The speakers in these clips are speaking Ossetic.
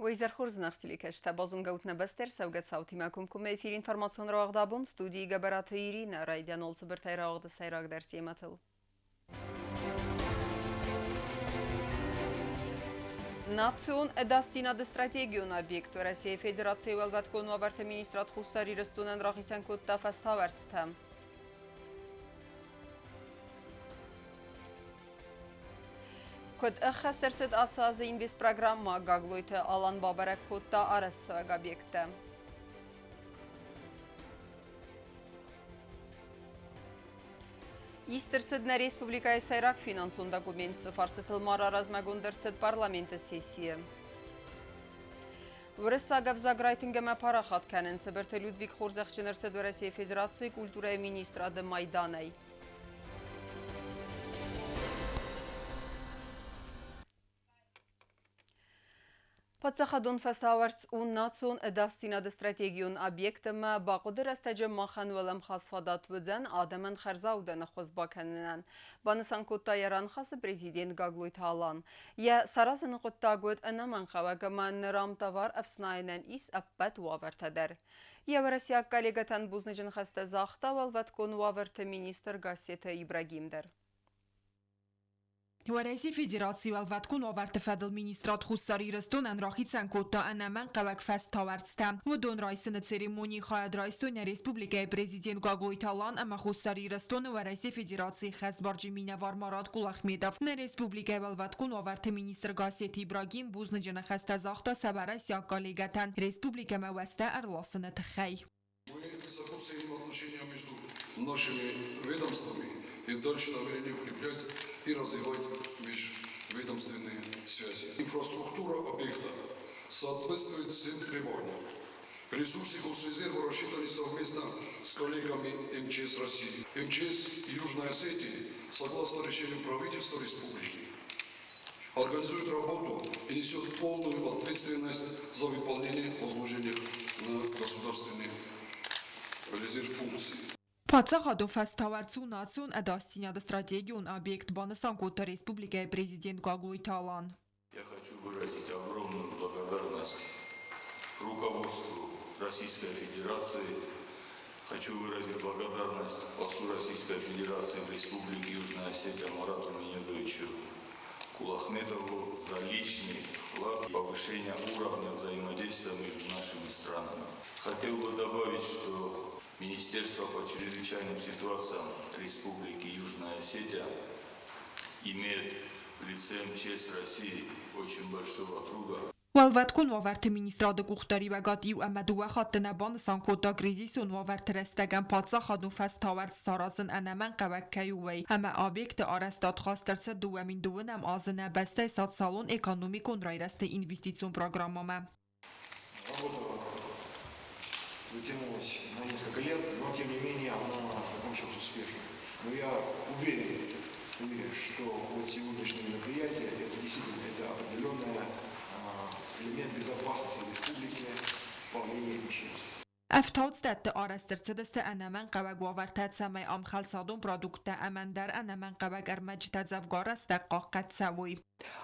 Уый зӕрхор зынаргъ телекӕсджытӕ, базонгӕ ут нӕ бӕстӕ ӕрцӕугӕ цаутимӕ комкоммӕ эфир информацион рауагъд абон студийы Гӕбӕраты Иринӕ райдиан цыбыртӕй рауагъды сӕйрагдӕр темӕтыл. Национ ӕдасдзинады стратегион объект Уӕрӕсейы Федерацийы Уӕлвӕткон уавӕрты министрад Хуссар Ирыстонӕн рахицӕн кодта фӕстауӕрцтӕ. Куыд ӕххӕст ӕрцыд ацы азы инвестпрограммӕ, Гаглойты Алан бабӕрӕг кодта арӕзтцӕуӕг объекттӕ. Ист ӕрцыд нӕ республикӕйы сӕйраг финансон документты фарстытыл ма раразмӕгонд ӕрцыд парламенты сессийы. Уырыссаг ӕвзаг райтынгӕмӕ парахат кӕнын Цыбырты Людвиг хорзӕхджын ӕрцыд Уӕрӕсейы Федерацийы культурӕйы министрады майданӕй. Паддзахадон фӕсауӕрц у национ ӕдасдзинады стратегион объект ӕмӕ бахъуыды рӕстӕджы махӕн уӕлӕмхас фадат уыдзӕн адӕмӕн хӕрзаудӕн ӕххуыс бакӕнынӕн, банысан кодта йӕ раныхасы президент Гаглойты Алан. Йӕ саразыны хъуыддаг уыд ӕнӕмӕнгхъӕуӕг ӕмӕ ныр ам товар ӕфснайынӕн ис ӕппӕт уавӕртӕ дӕр. Йӕ уӕрӕсейаг коллегӕтӕн бузныджы ныхӕстӕ загъта уӕлвӕткон уавӕрты министр Гассеты Ибрагим дӕр. Уӕрӕсей Федераций Уӕлвӕткон уавӕрты фӕдыл министрад Хуссар Ирыстонӕн рахицӕн кодта ӕнӕмӕнгхъӕуӕг фӕстауӕрцтӕ. Уыдон райсыны церемонийы хайад райстой нӕ республикӕйы президент Гаглойты Алан ӕмӕ Хуссар Ирыстоны Уӕрӕсейы Федерацийы хӕсбарджын минӕвар Марат Кулахметов. Нӕ республикӕйы Уӕлвӕткон уавӕрты министр Гассеты Ибрагим бузныджы ныхӕстӕ загъта сӕ уӕрӕсейаг коллегӕтӕн республикӕмӕ уӕзтӕ ӕрласыны тыххӕй. Мы высоко ценим отношения между нашими ведомствами и дальше намерены укреплять и развивать межведомственные связи. Инфраструктура объекта соответствует всем требованиям. Ресурсы Госрезерва рассчитаны совместно с коллегами МЧС России. МЧС Южной Осетии, согласно решению правительства республики, организует работу и несет полную ответственность за выполнение возложенных на государственный резерв функций. Паддзахадон фӕстауӕрц у национ ӕдасдзинады стратегион объект, банысан кодта республикӕйы президент Гаглойты Алан. Я хочу выразить огромную благодарность руководству Российской Федерации. Хочу выразить благодарность послу Российской Федерации в Республике Южная Осетия Марату Минюдовичу Кулахметову за личный вклад в повышение уровня взаимодействия между нашими странами. Хотел бы добавить, что Министерство по чрезвычайным ситуациям Республики Южная Осетия имеет в лице МЧС России очень большого друга. Уӕлвӕткон уавӕрты министрады къухдариуӕгад иу ӕмӕ дыууӕ хатты нӕ банысан кодта кризисон уавӕрты рӕстӕгӕн паддзахадон фӕстауӕрц саразын ӕнӕмӕнгхъӕуӕг кӕй у, уый, ӕмӕ объекты арӕзтад хаст ӕрцыд 2009 азы нӕ бӕстӕйы социалон-экономикон райрӕзты инвестицион программӕмӕ. Работа затянулась на несколько лет, но тем не менее она закончилась успешно. Но я уверен, уверен, что вот сегодняшнее мероприятие это действительно это определенный элемент безопасности республики по линии МЧС. Ӕфтауцдӕтты арӕзт ӕрцыдысты ӕнӕмӕнгхъӕуӕг уавӕртӕ, цӕмӕй ам хӕлцадон продукттӕ ӕмӕ ӕндӕр ӕнӕмӕнгхъӕуӕг ӕрмӕджытӕ дзӕвгар рӕстӕг хъахъхъӕд цӕуой.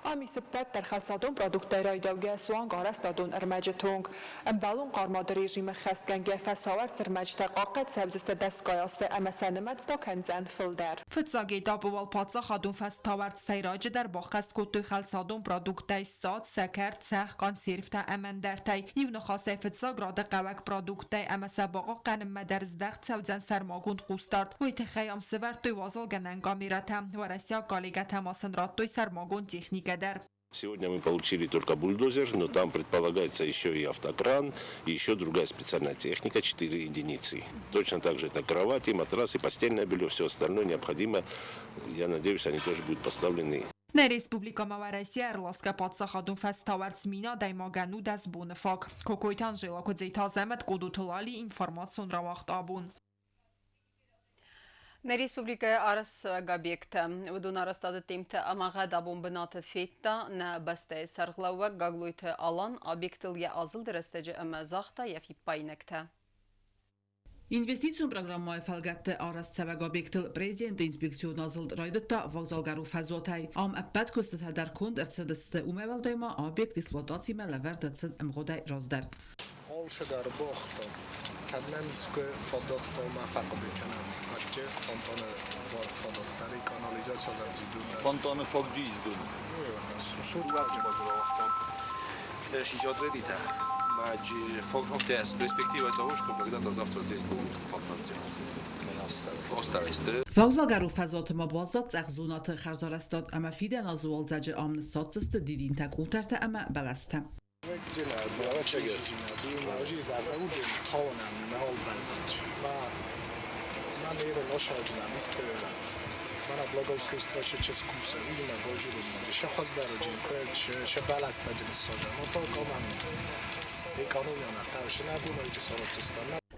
Ам ис ӕппӕт дӕр хӕлцадон продукттӕй райдаугӕ суанг арӕзтадон ӕрмӕджыты онг. Ӕмбӕлон хъармады режимы хӕсгӕнгӕ фӕсауӕрц ӕрмӕджытӕ хъахъхъӕд цӕудзысты дӕсгай азты ӕмӕ сӕ нымӕц та кӕндзӕн фылдӕр. Фыццаг этапы уал паддзахадон фӕстауӕрц сӕйраджыдӕр баххӕст кодтой хӕлцадон продукттӕй ссад, сӕкӕр, цӕхх, консервтӕ ӕмӕ ӕндӕртӕй. Иу ныхасӕй фыццаг рады хъӕуӕг продукттӕй ӕмӕ сӕ бахъахъхъӕнынмӕ дӕр здӕхт цӕудзӕн сӕрмагонд хъусдард. Уый тыххӕй ам сӕвӕрдтой уазалгӕнӕн камерӕтӕ, уӕрӕсейаг коллегӕтӕ ма сын радтой сӕрмагонд техникӕ дӕр. Сегодня мы получили только бульдозер, но там предполагается еще и автокран, и еще другая специальная техника, 4 единицы. Точно так же это кровати, матрасы, постельное белье, все остальное необходимое. Я надеюсь, они тоже будут поставлены. Нӕ республикӕмӕ Уӕрӕсе ӕрласгӕ паддзахадон фӕстауӕрц 1000 адӕймагӕн у 10 боны фаг. Кокойты Анжела, Куыдзеты Азӕмӕт, Къодоты Лали, информацион рауагъд абон. Нӕ республикӕйы арӕзтцӕуӕг объекттӕ, уыдон арӕзтады темптӕ ӕмӕ гъӕд абон бынаты федта нӕ бӕстӕйы сӕргълӕууӕг Гаглойты Алан объектыл йӕ азылды рӕстӕджы ӕмӕ загъта йӕ фиппаинӕгтӕ. Инвестицион программӕйы фӕлгӕтты арӕзтцӕуӕг объектыл президенты инспекцион азылд райдыдта вокзалгӕрон фӕзуатӕй. Ам ӕппӕт куыстытӕ дӕр конд ӕрцыдысты, уымӕй уӕлдай ма объект эксплуатацимӕ лӕвӕрд ӕрцыд ӕмгъуыдӕй раздӕр. Алцыдӕр бахатон, кӕд нӕм искуы фадат фӕума фӕхъуыды кӕнӕм, уӕдчы фонтаны фадат дӕр и канализация дӕр дзидун дӕр. Фонтаны фӕгджи издун. 63 с перспективой того, что когда-то завтра здесь будет фонтан сделан. Вокзалгӕрон фӕзуаты ма баззад цъӕх зонӕты хӕрзарӕзтад ӕмӕ фидӕн азы уалдзӕджы ам ныссадздзысты дидинтӕ, къутӕртӕ ӕмӕ бӕлӕстӕ.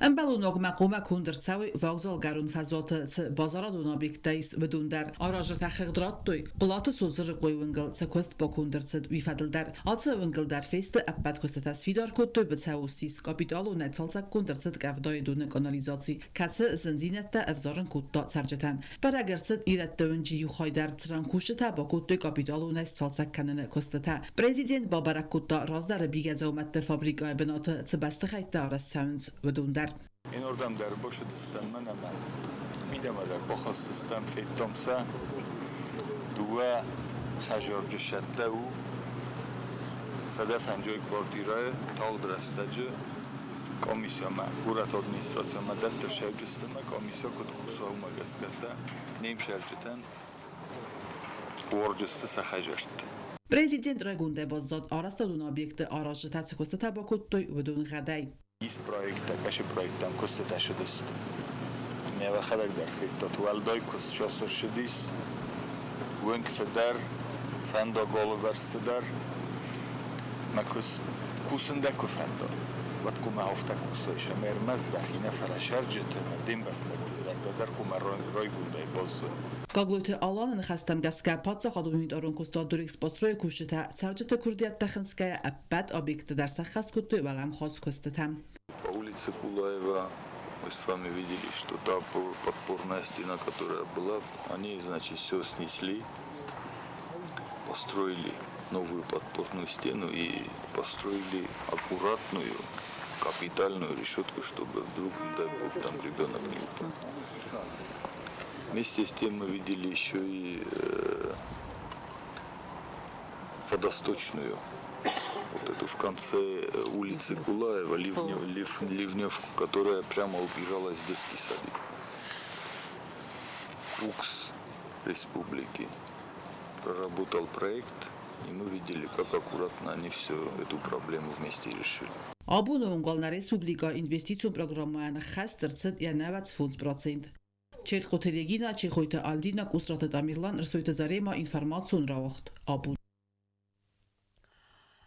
Ӕмбӕлон агмӕ хъуамӕ конд ӕрцӕуой вокзалгӕрон фӕзуаты цы базарадон объекттӕ ис, уыдон дӕр. Аразджытӕ хыгъд радтой, Хъуылаты Созырыхъойы уынгыл цы куыст баконд ӕрцыд, уый фӕдыл дӕр. Ацы уынгыл дӕр фесты ӕппӕт куыстытӕ сфидар кодтой, быцӕу ссис, капиталонӕй цалцӕггонд ӕрцыд къӕвдайы доны канализаци, кӕцы зындзинӕдтӕ ӕвзарын кодта цӕрджытӕн. Бӕрӕг ӕрцыд ирӕтты уынджы иу хай дӕр, цыран кусджытӕ бакодтой капиталонӕй сцалцӕг кӕныны куыстытӕ. Президент бабӕрӕг кодта, раздӕры бигӕдзаумӕтты фабрикӕйы бынаты цы бӕстыхӕйттӕ арӕзт цӕуынц, уыдон дӕр. Инордӕм дӕр башыдыстӕм мӕн ӕмӕ мидӕмӕ дӕр бахӕсдзыстӕм, федтам сӕ. Дыууӕ хӕзарджы сӕттӕ у 150 квартирӕйы тагъд рӕстӕджы комиссиямӕ, горӕты администрациямӕ дӕтты сӕвджысты ӕмӕ комиссия куыд куса, уымӕ гӕсгӕ сӕ не мсӕрджытӕн уарджысты сӕ хӕзӕртты. Президент райгондӕй баззад, арӕзтадон объекты аразджытӕ цы куыстытӕ бакодтой, уыдон гъӕдӕй. Ис проекттӕ, кӕсы проекттӕм куыстытӕ сыдысты. Ме уӕхӕдӕг дӕр федтат, уӕлдай куыст сӕ ссыдис, уынгты дӕр, фӕндаг алывӕрсты дӕр. Мӕ куыст кусын дӕ куы фӕнда, уӕд хъуамӕ афтӕ кусай, ӕмӕ ӕрмӕст дӕхи нӕ, фӕлӕ сӕрджыты ӕмӕ де мбӕстӕгты зӕрдӕ дӕр хъуамӕ райгондӕй баззайа. Гаглойты Аланы ныхӕстӕм гӕсгӕ, паддзахадон унитарон куыстуат Дорэкспострой-ы кусджытӕ цӕрджыты куырдиӕттӕ хынцгӕйӕ ӕппӕт объектты дӕр сӕххӕст кодтой уӕлӕмхас куыстытӕ. По улице Кулаева мы с вами видели, что та подпорная стена, которая была, они, значит, все снесли, построили новую подпорную стену и построили аккуратную капитальную решетку, чтобы вдруг, не дай бог, там ребенок не упал. Вместе с тем мы видели еще и водосточную, вот эту в конце улицы Кулаева, ливневку, которая прямо упиралась в детский садик. УКС республики проработал проект, и мы видели, как аккуратно они всю эту проблему вместе решили. Абоны онг уал нӕ республикӕйы инвестицион программӕйӕн ӕххӕст ӕрцыд йӕ 95%. Чехъоты Регинӕ, Чехойты Альдинӕ, Къусраты Тамерлан, Рсойты Заремӕ, информацион рауагъд абон.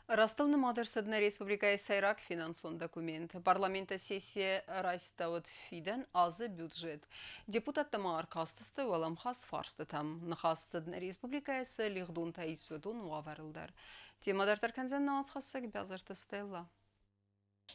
Растыл нымад ӕрцыд нӕ республикӕйы сӕйраг финансон документ. Парламенты сессийы райстӕуыд фидӕн азы бюджет. Депутаттӕ ма ӕркастысты уӕлӕмхас фарстытӕм. Ныхас цыд нӕ республикӕйы цы лигъдонтӕ ис, уыдон уавӕрыл дӕр. Темӕ дарддӕр кӕндзӕн нӕ уацхӕссӕг Бязырты Стелла.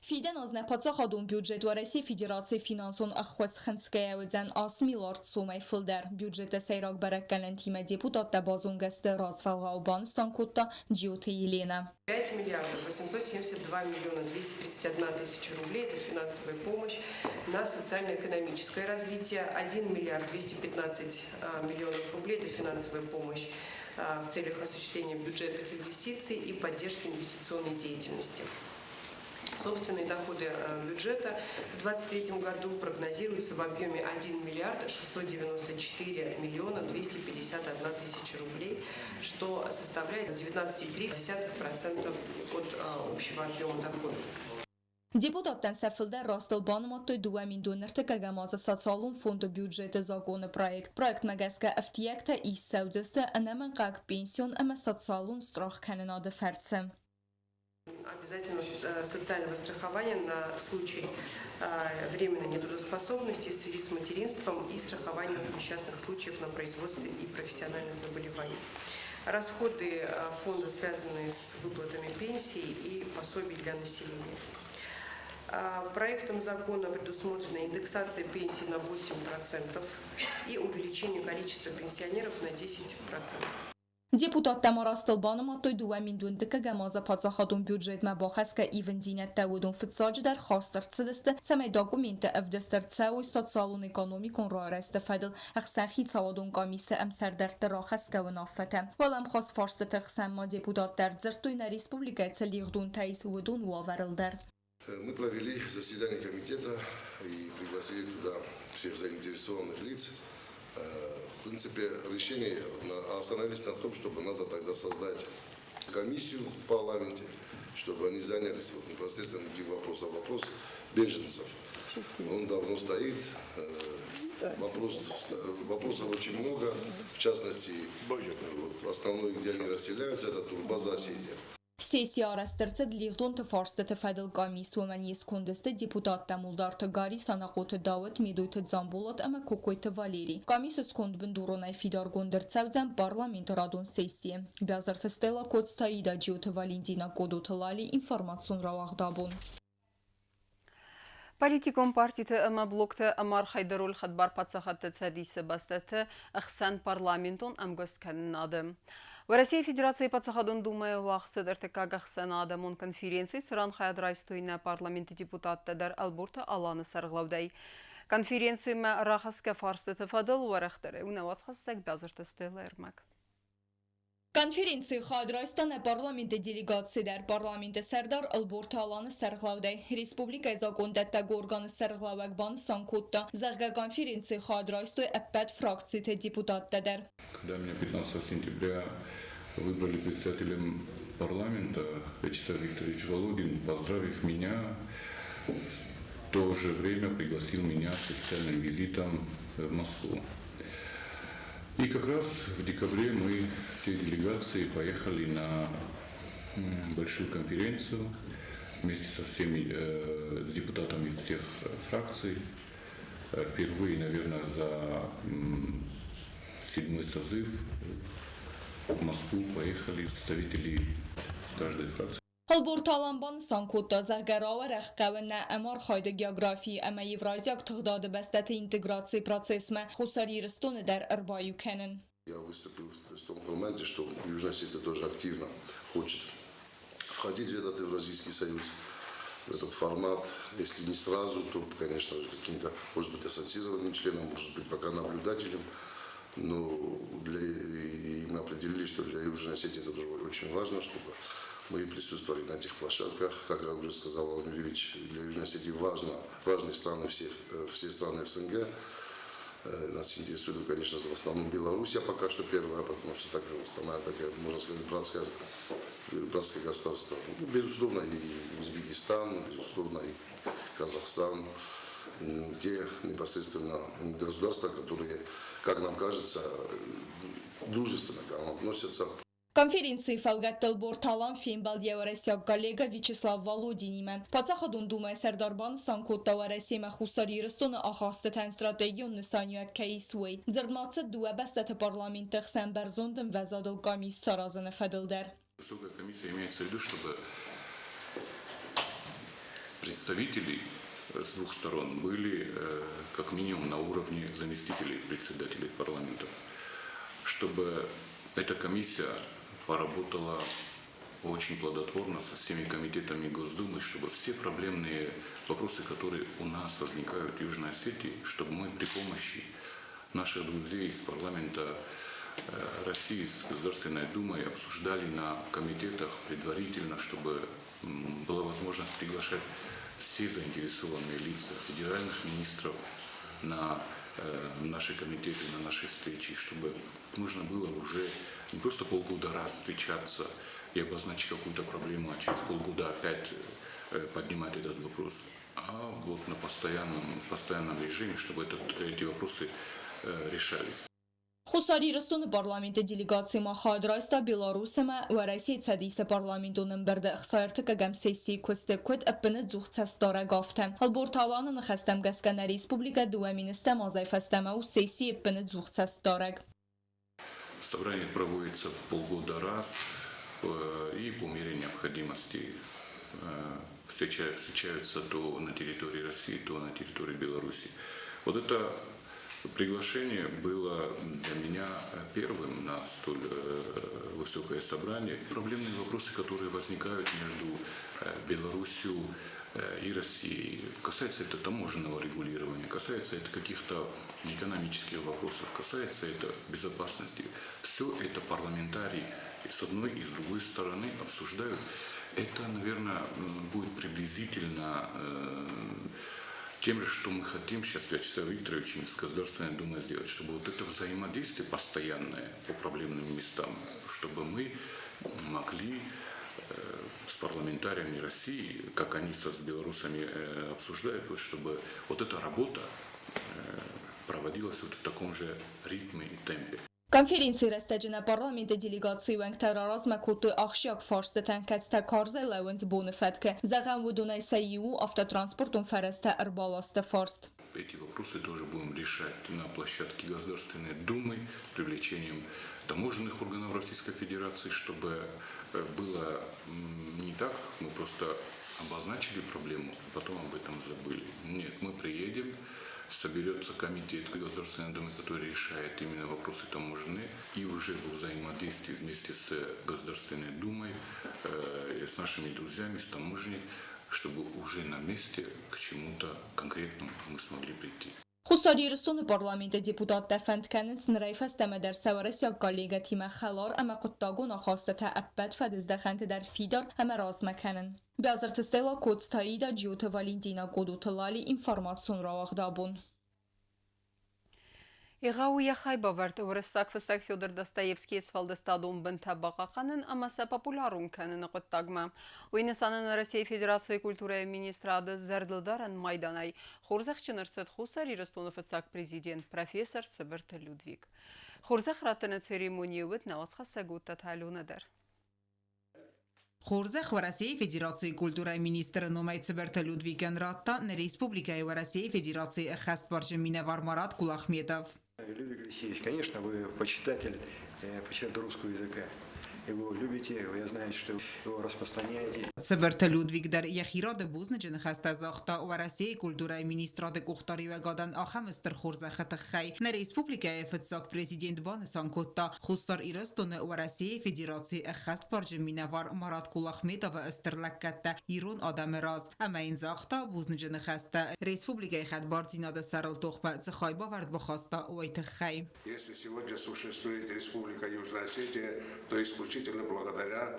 Фидӕн аз нӕ паддзахадон бюджет Уӕрӕсейы Федерацийы финансон ӕххуыс хынцгӕйӕ уыдзӕн 8 миллиард сомӕй фылдӕр. Бюджеты сӕйраг бӕрӕггӕнӕнтимӕ депутаттӕ базонгӕ сты, развӕлгъау банысан кодта Джиоты Еленӕ. 5 миллиардов 872 миллиона 231 тысяча рублей – это финансовая помощь на социально-экономическое развитие. 1 миллиард 215 миллионов рублей – это финансовая помощь в целях осуществления бюджетных инвестиций и поддержки инвестиционной деятельности. Собственные доходы бюджета в 2023 году прогнозируются в объеме 1 миллиард 694 миллиона 251 тысяча рублей, что составляет 19,3% от общего объема доходов. Депутаттӕн сӕ фылдӕр растыл банымадтой 2021 азы социалон фонды бюджеты законы проект. Проектмӕ гӕсгӕ ӕфтиӕгтӕ ист цӕудзысты ӕнӕмӕнгхъӕуӕг пенсион ӕмӕ социалон страхкӕнынады фӕрцы. Обязательного социального страхования на случай временной нетрудоспособности в связи с материнством и страхования от несчастных случаев на производстве и профессиональных заболеваний. Расходы фонда связаны с выплатами пенсий и пособий для населения. Проектом закона предусмотрена индексация пенсий на 8% и увеличение количества пенсионеров на 10%. Депутаттӕ ма растыл банымадтой 2021 азы паддзахадон бюджетмӕ бахӕсгӕ ивындзинӕдтӕ, уыдон фыццаджыдӕр хаст ӕрцыдысты, цӕмӕй документтӕ ӕвдыст ӕрцӕуой социалон-экономикон райрӕзты фӕдыл ӕхсӕнхицауадон къамисы ӕмсӕрдӕртты рахӕсгӕ уынаффӕтӕ. Уӕлӕмхас фарстыты хсӕн ма депутаттӕ ӕрдзырдтой нӕ республикӕйы цы лигъдонтӕ ис, уыдон уавӕрыл дӕр. Мы провели заседание комитета и пригласили туда всех заинтересованных лиц. В принципе, решение остановились на том, чтобы надо тогда создать комиссию в парламенте, чтобы они занялись вот непосредственно этим вопросом. Вопрос беженцев. Он давно стоит, вопросов очень много, в частности, вот, основной, где они расселяются, это турбаза Осетия. Сесси арӕзт ӕрцыд лигъдонты фарстыты фӕдыл къамис, уымӕн йе сконды сты депутаттӕ Мулдарты Гарри, Санахъоты Дауыт, Медойты Дзамболат ӕмӕ Кокойты Валери. Къамисы сконд бындуронӕй фидаргонд ӕрцӕудзӕн парламенты радон сессийы. Биазырты Стелла, Коцты Аида, Джиоты Валентина, Къодоты Лали, информацион рауагъд абон. Политикон партиты ӕмӕ блокты ӕмархайды роль хӕдбар паддзахадты цӕдисы бӕстӕты ӕхсӕн парламентон ӕмгуысткӕнынады. Уӕрӕсейы Федерацийы Паддзахадон Думӕйы уагъд цыд ӕртыккаг ӕхсӕнадӕмон конференци, цыран хайад райстой нӕ парламенты депутаттӕ дӕр Ӕлборты Аланы сӕргълӕудӕй. Конференцимӕ рахӕсгӕ фарстыты фӕдыл уӕрӕхдӕрӕй у нӕ уацхӕссӕг Базырты Стеллӕ ӕрмӕг. Конференцийы хайад райста нӕ парламенты делегаци дӕр. Парламенты сӕрдар Ӕлборты Аланы сӕргълӕудӕй республикӕйы закъондӕттӕг органы сӕргълӕууӕг банысан кодта, зӕгъгӕ, конференцийы хайад райстой ӕппӕт фракциты депутаттӕ дӕр. Когда меня 15 сентября выбрали председателем парламента, Вячеслав Викторович Володин, поздравив меня, в то же время пригласил меня с официальным визитом в Москву. И как раз в декабре мы всей делегацией поехали на большую конференцию вместе со всеми с депутатами всех фракций. Впервые, наверное, за седьмой созыв в Москву поехали представители с каждой фракции. Ӕлборты Алан банысан кодта, зӕгъгӕ, рауӕрӕх хъӕуы нӕ ӕмархайды географийы ӕмӕ Евразиаг тыгъдады бӕстӕты интеграцийы процессмӕ Хуссар Ирыстоны дӕр ӕрбаиу кӕнын. Я выступил в том формате, что Южная Осетия тоже активно хочет входить в этот Евразийский союз, в этот формат. Если не сразу, то, конечно же, каким-то, может быть, ассоциированным членом, может быть, пока наблюдателем. Но и мы определили, что для Южной Осетии это тоже очень важно, чтобы мы присутствовали на этих площадках. Как я уже сказал, Владимир Юрьевич, для Южной Осетии важны страны все страны СНГ. Нас интересует, конечно, в основном Белоруссия пока что первая, потому что так, самая такая, можно сказать, братское государство. Ну, безусловно, и Узбекистан, безусловно, и Казахстан, те непосредственно государства, которые, как нам кажется, дружественно к нам относятся. Конференцийы фӕлгӕтты Ӕлборты Алан фембӕлд йӕ уӕрӕсейаг коллегӕ Вячеслав Володинимӕ. Паддзахадон Думӕйы сӕрдар банысан кодта Уӕрӕсемӕ Хуссар Ирыстоны ахастытӕн стратегион нысаниуӕг кӕй ис, уый. Дзырд ма цыд дыууӕ бӕстӕты парламентты хсӕн бӕрзонд ӕмвӕзадыл къамис саразыны фӕдыл дӕр. Высокая комиссия имеется в виду, чтобы представители с двух сторон были как минимум на уровне заместителей председателей парламентов, чтобы эта комиссия поработала очень плодотворно со всеми комитетами Госдумы, чтобы все проблемные вопросы, которые у нас возникают в Южной Осетии, чтобы мы при помощи наших друзей из парламента России, с Государственной Думой обсуждали на комитетах предварительно, чтобы была возможность приглашать все заинтересованные лица, федеральных министров на наши комитеты, на наши встречи, чтобы можно было уже не просто полгода раз встречаться и обозначить какую-то проблему, а через полгода опять поднимать этот вопрос, а вот в постоянном режиме, чтобы эти вопросы решались. Хуссар Ирыстоны парламенты делегаци ма хайад райста Беларусь ӕмӕ Уӕрӕсейы Цӕдисы парламентон ӕмбырды 65-ӕм сессийы куысты, куыд ӕппынӕдзух цӕстдарӕг, афтӕ. Ӕлборты Аланы ныхӕстӕм гӕсгӕ нӕ республикӕ 2008 азӕй фӕстӕмӕ у сессийы ӕппынӕдзух цӕстдарӕг. Собрание проводится полгода раз и по мере необходимости. Встречаются то на территории России, то на территории Беларуси. Вот это приглашение было для меня первым на столь высокое собрание. Проблемные вопросы, которые возникают между Беларусью и Россией, касается это таможенного регулирования, касается это каких-то экономических вопросов, касается это безопасности. Все это парламентарии с одной и с другой стороны обсуждают. Это, наверное, будет приблизительно тем же, что мы хотим сейчас Вячеслав Викторович с Государственной Думой сделать, чтобы вот это взаимодействие постоянное по проблемным местам, чтобы мы могли с парламентариями России, как они с белорусами обсуждают, вот, чтобы вот эта работа проводилась вот в таком же ритме и темпе. Конференцийы рӕстӕджы нӕ парламенты делегацийы уӕнгтӕ раразмӕ кодтой ахсджиаг фарстытӕ, кӕцытӕ карзӕй лӕууынц боны фӕткы. Зӕгъӕм, уыдонӕй сӕ иу у автотранспортон фӕрӕзтӕ ӕрбаласты фарст. Эти вопросы тоже будем решать на площадке Государственной Думы с привлечением таможенных органов Российской Федерации, чтобы было не так, мы просто обозначили проблему, а потом об этом забыли. Нет, мы приедем, соберется комитет Государственной Думы, который решает именно вопросы таможенные, и уже во взаимодействии вместе с Государственной Думой, с нашими друзьями, с таможней, чтобы уже на месте к чему-то конкретному мы смогли прийти. Хуссар Ирыстоны парламенты депутаттӕ фӕнд кӕнынц нырӕй фӕстӕмӕ дӕр сӕ уӕрӕсейаг коллегӕтимӕ хӕлар ӕмӕ хъуыддагон ахастытӕ ӕппӕт фӕдыздӕхӕнты дӕр фидар ӕмӕ размӕ кӕнын. Биазырты Стелла, Коцты Аида, Джиоты Валентина, Къодоты Лали, информацион рауагъд Абон. Егъау йӕ хайбавӕрд уырыссаг фыссӕг Федор Достоевскийы сфӕлдыстадон бынтӕ бахъахъхъӕнын ӕмӕ сӕ популярон кӕныны хъуыддагмӕ. Уый нысанӕн Российы Федерацийы культурӕйы министрады зӕрдылдарӕн майданӕй хорзӕхджын ӕрцыд Хуссар Ирыстоны фыццаг президент, профессор Цыбырты Людвиг. Хорзӕх раттыны церемонийы уыд нӕ уацхӕссӕг Уттаты Аленӕ дӕр. Хорзӕх Уӕрӕсейы Федерацийы культурӕйы министры номӕй Цыбырты Людвигӕн радта нӕ республикӕйы Уӕрӕсейы Федерацийы ӕххӕстбарджын минӕвар Марат Кулахметов. Людвиг Алексеевич, конечно, вы почитатель, почитатель русского языка. Его любите, я знаю, что его распространяете. Цыбырты Людвиг дӕр йӕхи рады бузныджы ныхӕстӕ загъта Уӕрӕсейы культурӕйы министрады къухдариуӕгадӕн ахӕм стыр хорзӕхы тыххӕй. Нӕ республикӕйы фыццаг президент банысан кодта, Хуссар Ирыстоны Уӕрӕсейы Федерацийы ӕххӕстбарджын минӕвар Марат Кулахметовы стыр лӕггӕдтӕ ирон адӕмы раз ӕмӕ йын загъта бузныджы ныхӕстӕ республикӕйы хӕдбардзинады сӕрыл тохмӕ цы хайбавӕрд бахаста, уый тыххӕй. Если сегодня существует Республика Южная Осетия, то исключительно благодаря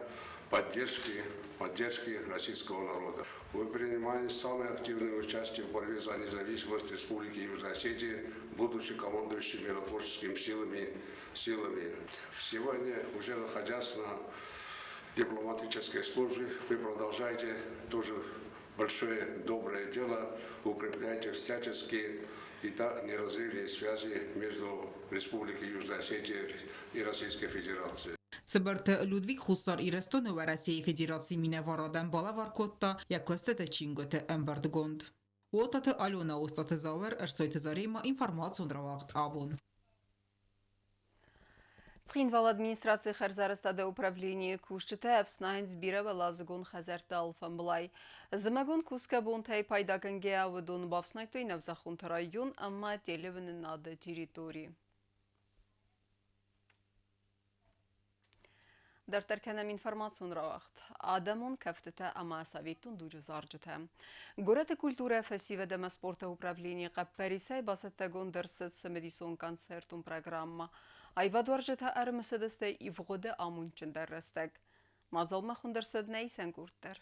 поддержке, поддержке российского народа. Вы принимали самое активное участие в борьбе за независимость Республики Южная Осетия, будучи командующим миротворческими силами. Сегодня, уже находясь на дипломатической службе, вы продолжаете тоже большое доброе дело, укрепляете всячески и так неразрывные связи между Республикой Южная Осетия и Российской Федерацией. Цыбырты Людвиг Хуссар Ирыстоны Уӕрӕсейы Федерацийы минӕварадӕн балӕвар кодта йӕ куыстыты чингуыты ӕмбырдгонд. Уотаты Алена, Остаты Зауыр, Ӕрсойты Заремӕ, информацион рауагъд Абон. Цхинвалы администрацийы хӕрзарӕзтады управленийы кусджытӕ ӕфснайынц бирӕуӕладзыгон хӕдзӕртты алфӕмблай. Зымӕгон кусгӕ бонтӕй пайдагӕнгӕйӕ уыдон бафснайдтой Нӕузӕххонты район ӕмӕ телеуынынады территори. Дарддӕр кӕнӕм информацион рауагъд. Адӕмон кӕфтытӕ ӕмӕ советон дуджы зарджытӕ. Горӕты культурӕ, фӕсивӕд ӕмӕ спорты управленийы хъӕппӕрисӕй бацӕттӕгонд ӕрцыд цымыдисон концертон программӕ. Аивадуарзджытӕ ӕрымысыдысты ивгъуыды амондджындӕр рӕстӕг. Мадзалмӕ хуынд ӕрцыд нӕ исӕн къорд дӕр.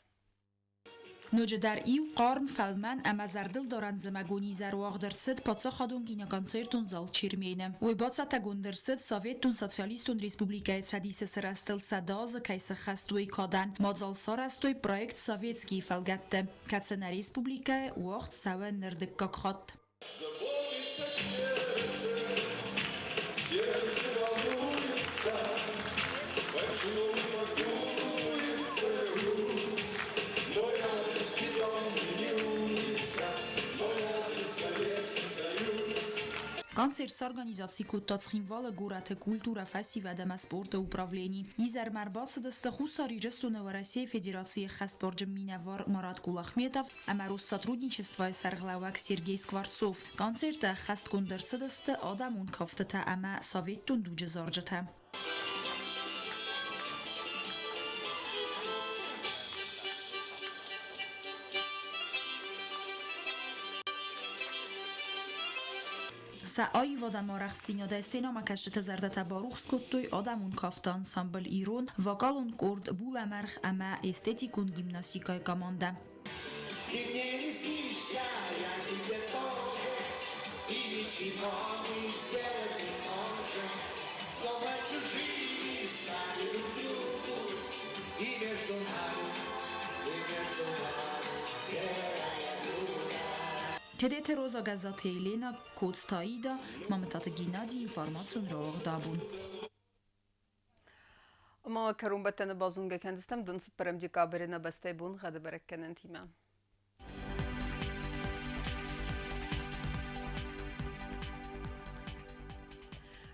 Ноджыдӕр иу хъарм, фӕлмӕн ӕмӕ зӕрдылдарӕн зымӕгон изӕр уагъд ӕрцыд паддзахадон киноконцертон зал Чермены. Уый бацӕттӕгонд ӕрцыд Советтон Социалистон Республикӕйы Цӕдисы сырӕзтыл 100 азы кӕй сыххӕст, уый кадӕн. Мадзал сарӕзтой проект Советский-йы фӕлгӕтты, кӕцы нӕ республикӕйы уагъд цӕуы ныр дыккаг хатт. Заботится сердце, сердце волнуется, Почему пакуется груз? Мой адрес не дом и не улица, Мой адрес Советский Союз. Концерт сорганизаци кодта Цхинвалы горӕты культурӕ, фӕсивӕд ӕмӕ спорты управлени. Изӕрмӕ ӕрбацыдысты Хуссар Ирыстоны Уӕрӕсейы Федерацийы ӕххӕстбарджын минӕвар Марат Кулахметов ӕмӕ Россотрудничествойы сӕргълӕууӕг Сергей Скворцов. Концерты ӕххӕстгонд ӕрцыдысты адӕмон кӕфтытӕ ӕмӕ советтон дуджы зарджытӕ. Сӕ аивад ӕмӕ арӕхстдзинадӕй сценӕмӕкӕсджыты зӕрдӕтӕ барухс кодтой адӕмон кафты ансамбль «Ирон», вокалон къорд «Булӕмӕргъ» ӕмӕ эстетикон гимнастикӕйы командӕ. Ты мне не снишься, я тебе тоже, и ничего мы сделать не можем. Словно чужие стали друг другу, и между нами, и между нами серая дура. Тедеты Роза Гӕззаты Елена, Коцты Аида, Мамытаты Геннадий, информацион рауагъдабон. Ӕмӕ кӕронбӕттӕны базонгӕ кӕндзыстӕм дын цыппӕрӕм декабры нӕ бӕстӕйы боныгъӕды бӕрӕггӕнӕнтимӕ.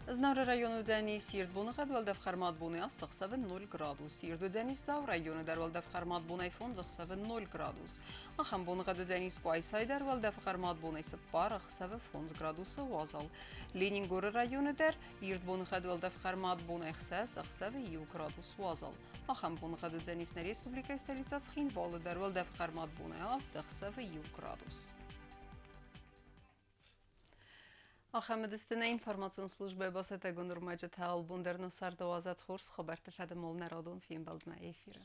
Знауыры районы уыдзӕни сирд боныгъӕд, уӕлдӕф хъӕрмад бонӕй аст ӕхсӕвы 0 градус. Сирд уыдзӕнис Дзауы районы дӕр, уӕлдӕф хъӕрмад бонӕй фондз ӕхсӕвы 0 градус. Ахӕм боныгъӕд уыдзӕнис Къуайсайы дӕр, уӕлдӕфы хъӕрмад бонӕй цыппар ӕхсӕвы 5 градусы уазал. Ленингоры районы дӕр ирд боныгъӕд, уӕлдӕф хъӕрмад бонӕй хсӕз ӕхсӕвы 1 градус уазал. Ахӕм боныгъӕд уыдзӕнис нӕ республикӕйы столицӕ Цхинвалы дӕр, уӕлдӕф хъӕрмад бонӕй авд ӕхсӕвы 1 градус. Ахӕм уыдысты нӕ информацион службӕйы бацӕттӕгонд ӕрмӕджытӕ. Албон дӕр нӕ царды уадзӕд хорз хабӕртты фӕдыл нӕ радон фембӕлдмӕ эфиры.